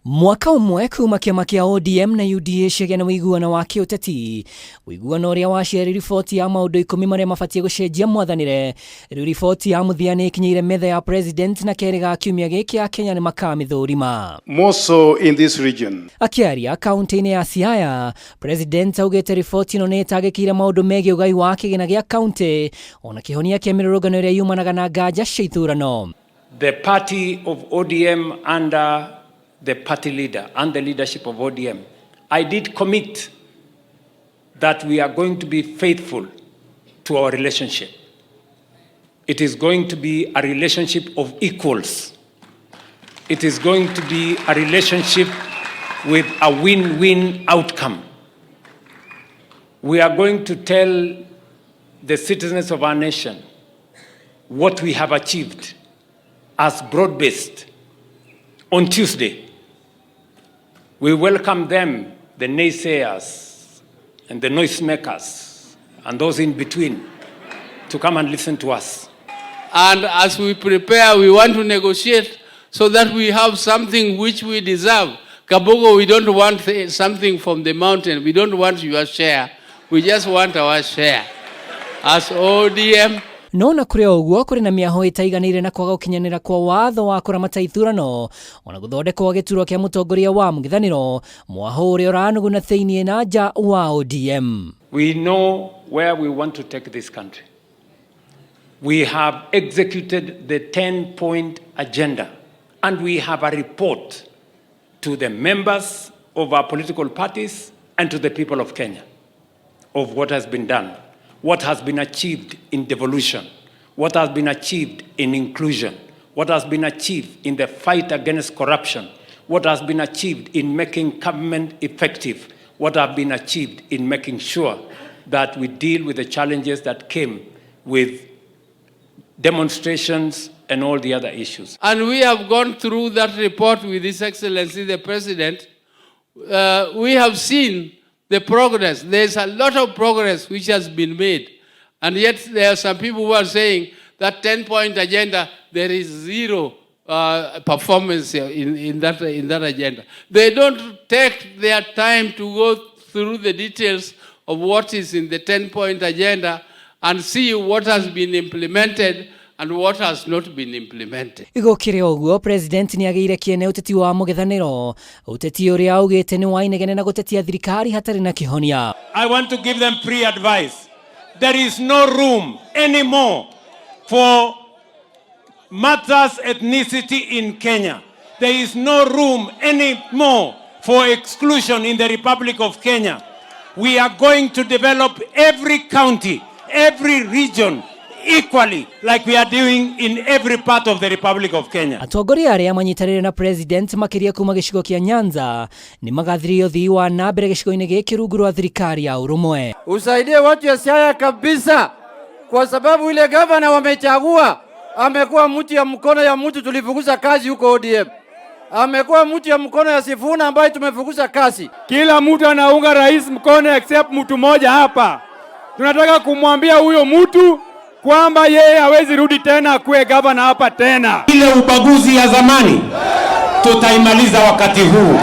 Mwaka ũmwe kuma kĩama kĩa ODM na UDA ciagĩa na ũiguano wa kĩũteti, ũiguano ũrĩa waciarire riboti ya maũndũ 10 marĩa mabatiĩ gũcenjia mwathanĩre. Rĩu riboti ya mũthia nĩ ĩkinyĩire metha ya president na kerĩ ga kiumia gĩkĩ Akenya nĩ makamĩthũrima. More so in this region. Akĩaria kaunti-inĩ ya Siaya, president augĩte riboti ĩno nĩ ĩtangĩkĩire maũndũ megiĩ ũgai wa kĩgĩna gĩa kaunti ona kĩhonia kĩa mĩrũrũngano ĩrĩa yumanaga na nganja cia ithurano. The party of ODM under the party leader and the leadership of ODM, I did commit that we are going to be faithful to our relationship. It is going to be a relationship of equals. It is going to be a relationship with a win-win outcome. We are going to tell the citizens of our nation what we have achieved as broad-based on Tuesday. We welcome them, the naysayers and the noisemakers and those in between, to come and listen to us. And as we prepare, we want to negotiate so that we have something which we deserve. Kabogo, we don't want something from the mountain. We don't want your share. We just want our share. As ODM, No na kũrĩ o ũguo, kũrĩ na mĩaho ĩtaiganĩire na kwaga gũkinyanĩra kwa watho wa kũramata ithurano ona gũthondekwo gĩturwa kĩa mũtongoria wa mũng'ethanĩro, mwaho ũrĩa ũranuguna thĩiniĩ na nja wa ODM. We know where we want to take this country. We have executed the 10-point agenda, and we have a report to the members of our political parties and to the people of Kenya of what has been done, what has been achieved in devolution, what has been achieved in inclusion, what has been achieved in the fight against corruption, what has been achieved in making government effective, what have been achieved in making sure that we deal with the challenges that came with demonstrations and all the other issues. And we have gone through that report with His Excellency the President. We have seen the progress. There's a lot of progress which has been made. And yet there are some people who are saying that 10-point agenda, there is zero performance in that agenda. They don't take their time to go through the details of what is in the 10-point agenda and see what has been implemented and what has not been implemented. Gũkĩrĩ ũguo, president nĩ agĩire kĩene ũteti wa mũng'ethanĩro, ũteti ũrĩa augĩte nĩ wa inegene na gũtetia thirikari hatarĩ na kĩhonia. I want to give them free advice. There is no room anymore for matters ethnicity in Kenya. There is no room anymore for exclusion in the Republic of Kenya. We are going to develop every county, every region equally, like we are doing in every part of the Republic of Kenya. Atongoria arĩa manyitanĩire na president, makĩria kuma gĩcigo kĩa Nyanza, nĩ magathĩrĩirie ũthii wa na mbere gĩcigo-inĩ gĩkĩ rungu rwa thirikari ya ũrũmwe. Usaidie watu ya Siaya kabisa, kwa sababu ile gavana wamechagua amekuwa mtu ya mkono ya mtu tulifukuza kazi huko ODM, amekuwa mtu ya mkono ya Sifuna ambaye tumefukuza kazi. Kila mtu anaunga rais mkono except mtu mmoja hapa. Tunataka kumwambia huyo mtu kwamba yeye hawezi rudi tena akuwe gavana hapa tena. Ile ubaguzi ya zamani tutaimaliza wakati huu.